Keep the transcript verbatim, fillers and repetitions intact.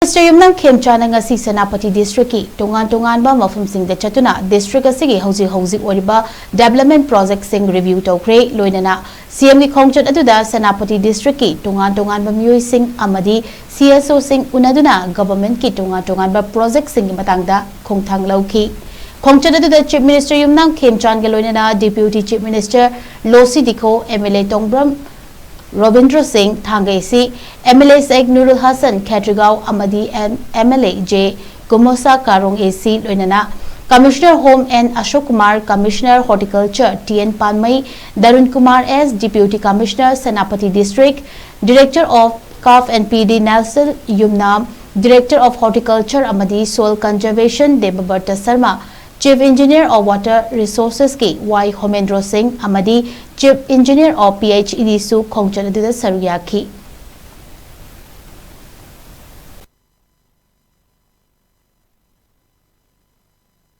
Minister ꯌꯨꯝꯅꯥꯝ ꯈꯦꯝꯆꯥꯟꯅ ꯉꯁꯤ ꯁꯦꯅꯥꯄꯇꯤ ꯗꯤꯁꯇ꯭ꯔꯤꯛꯀꯤ ꯇꯣꯉꯥꯟ ꯇꯣꯉꯥꯟꯕ ꯃꯐꯝꯁꯤꯡꯗ ꯆꯠꯇꯨꯅ ꯗꯤꯁꯇ꯭ꯔꯤꯛ ꯑꯁꯤꯒꯤ ꯍꯧꯖꯤꯛ ꯍꯧꯖꯤꯛ ꯑꯣꯏꯔꯤꯕ ꯗꯦꯕꯂꯞꯃꯦꯟ ꯄ꯭ꯔꯣꯖꯦꯛꯁꯤꯡ ꯔꯤꯚ꯭ꯌꯨ ꯇꯧꯈ꯭ꯔꯦ꯫ ꯂꯣꯏꯅꯅ ꯁꯤꯑꯦꯝꯒꯤ ꯈꯣꯡꯆꯠ ꯑꯗꯨꯗ ꯁꯦꯅꯥꯄꯇꯤ ꯗꯤꯁꯇ꯭ꯔꯤꯛꯀꯤ ꯇꯣꯉꯥꯟ ꯇꯣꯉꯥꯟꯕ ꯃꯤꯑꯣꯏꯁꯤꯡ ꯑꯃꯗꯤ ꯁꯤꯑꯦꯁꯑꯣꯁꯤꯡ ꯎꯅꯗꯨꯅ ꯒꯚꯔꯟꯃꯦꯟꯠꯀꯤ ꯇꯣꯉꯥꯟ ꯇꯣꯉꯥꯟꯕ ꯄ꯭ꯔꯣꯖꯦꯛꯁꯤꯡꯒꯤ ꯃꯇꯥꯡꯗ ꯈꯣꯡꯊꯥꯡ ꯂꯧꯈꯤ꯫ ꯈꯣꯡꯆꯠ ꯑꯗꯨꯗ ꯆꯤꯐ ꯃꯤꯅꯤꯁꯇꯔ ꯌꯨꯝꯅꯥꯝ ꯈꯦꯝꯆꯥꯟꯒ ꯂꯣꯏꯅꯅ ꯗꯤꯄ꯭ꯌꯨꯇꯤ ꯆꯤꯐ ꯃꯤꯅꯤꯁꯇꯔ ꯂꯣꯁꯤ ꯗꯤꯈꯣ, M L A Tongbram Robindro Singh, ꯊꯥꯡꯒꯩ ꯁꯤ M L A Sheikh Nurul Hasan Khetrigao ꯑꯃꯗꯤ M L A J Kumosha Karong A C ꯂꯣꯏꯅꯅ commissioner home N Ashok Kumar, commissioner horticulture T N Panmei, Dharun Kumar S, deputy commissioner Senapati district, director of CAF and P D Nelson Yumnam, director of horticulture ꯑꯃꯗꯤ soil conservation Debabrata Sharma, chief engineer of water ꯔꯤꯁꯣꯔꯁꯦꯁꯀꯤ Y Homendro Singh ꯑꯃꯗꯤ chief engineer of P H E ꯗꯤꯁꯨ ꯈꯣꯡꯆꯠ ꯑꯗꯨꯗ ꯁꯔꯨꯛ ꯌꯥꯈꯤ꯫